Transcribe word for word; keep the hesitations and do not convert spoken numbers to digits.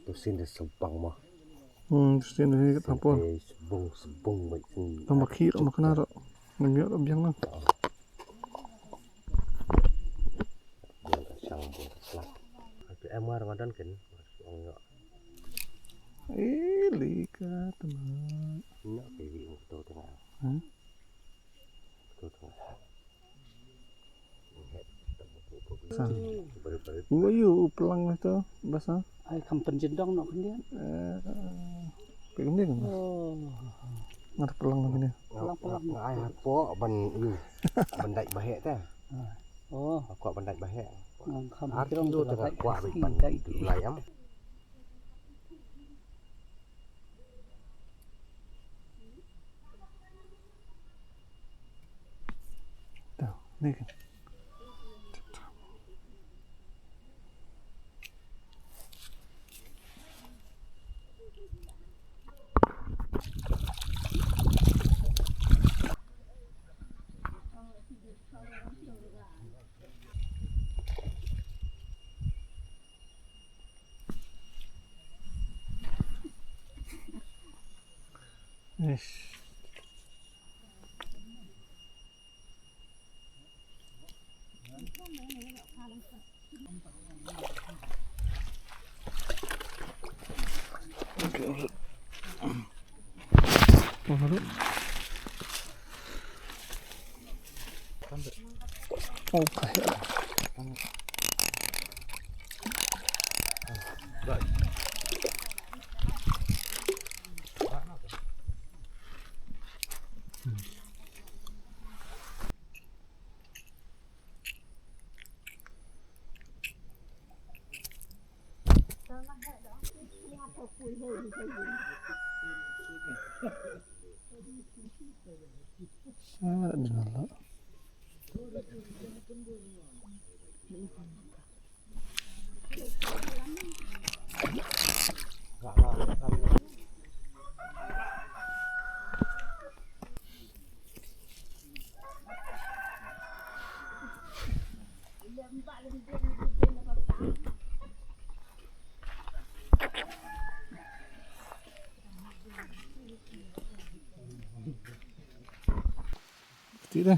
Tu sien da sbang mo. Hmm, tu sien da sbang. Sbung, sbung baik sien. Tang ba khih ma kane ruh. Ngam ïoh biang na. Biang ka shang, biang ka slap. Atu em ngar ngadan ken. Ong ïoh. Eh, lika tama. Nya ke wi ngto tengah. Hmm? Ngto tengah. Sa. Wa yu u plang to basa. Ai kam pynjin dong noh khyndiat. Eh, pynjin dong. Oh. Ngat plang noh khyndiat. Plang, plang. Nga ai hapoh ban yu. Ban dait bahek ta. Ah. Oh. Hapoh ban dait bahek. Ngam kham. Ar kilo te hapoh ban dait. Lai am. Ish. Ti dah.